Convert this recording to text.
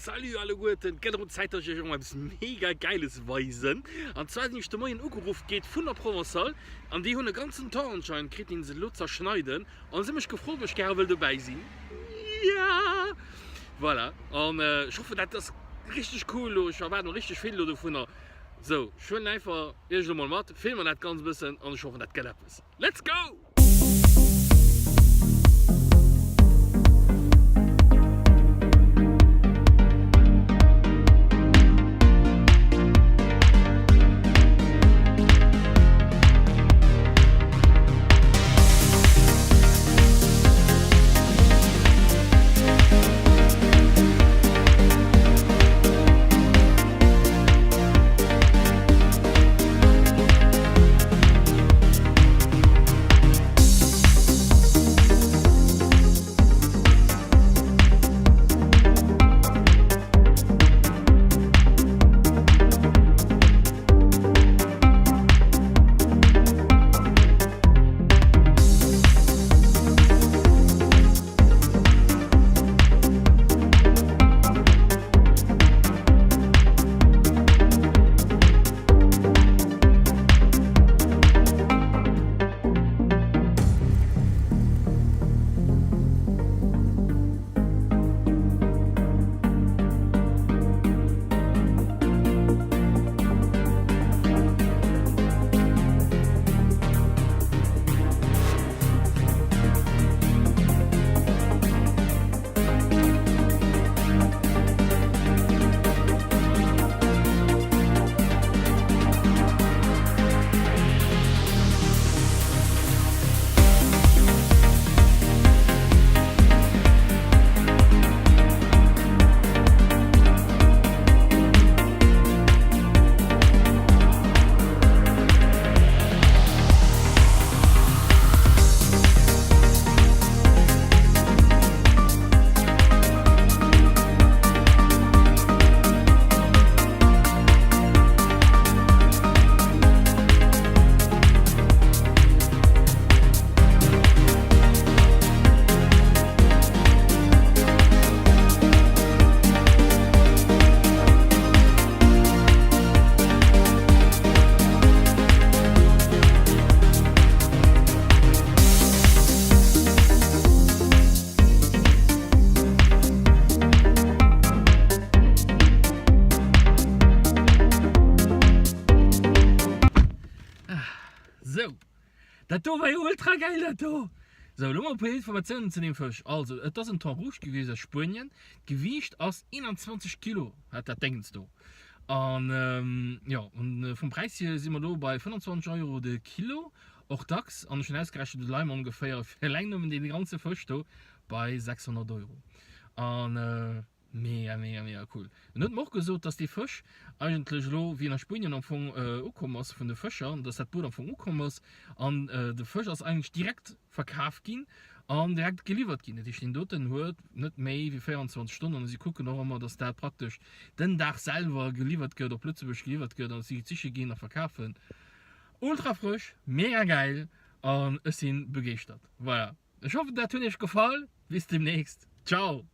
Salut alleguerten, et gëtt erëm Zäit dass ech iech erëm eppes mega gäiles weisen. An zwar sinn ech de Moien ugeruff geet vun der Provençale an déi hunn e ganzen Thon anscheinend kritt deen se elo zerschneiden an se hu mech gefrot ob ech gäre wëll dobäi sinn. Ja! Voilà, an ech hoffen dat ass richteg cool elo, ech erwaarden richteg vill elo dovunner. Sou, ech huelen einfach iech elo mol mat, filmen dat ganz e bëssen an ech hoffen dat gëtt eppes. Let's go! Sou, dat do war jo ultra geil dat do! Sou, elo mol e puer Informatiounen zu deem Fësch. Also, et ass en Thon rouge gewiescht aus Spuenien. D'Gewiicht ass 21 Kilo hat dat Déngens do. An jo, vum Präis hier si mer do bei 25 Euro de Kilo. Och dacks, an ech hunn ausgerechent, do leie mer ongeféier fir eleng nëmmen dee ganze Fësch do bei 600 Euro. An mega, mega, mega cool. En huet mer och gesot, dass dee Fësch eigentlech elo, wéi en a Spuenien am Fong ukomm ass vun de Fëscher, dass dat Boot am Fong ukomm ass an de Fësch ass eigentlech direkt verkaf ginn an direkt geliwwert ginn. Dat heescht, deen doten huet net méi wéi 24 Stonnen an si kucken och ëmmer, dass dat praktesch den Dag selwer geliwwert gëtt, op Lëtzebuerg geliwwert gëtt an dass si et siche ginn a verkafen. Ultra frësch, mega gäil an ech sinn begeeschtert. Voilà, ech hoffen dat huet iech gefall. Bis demnächst, ciao!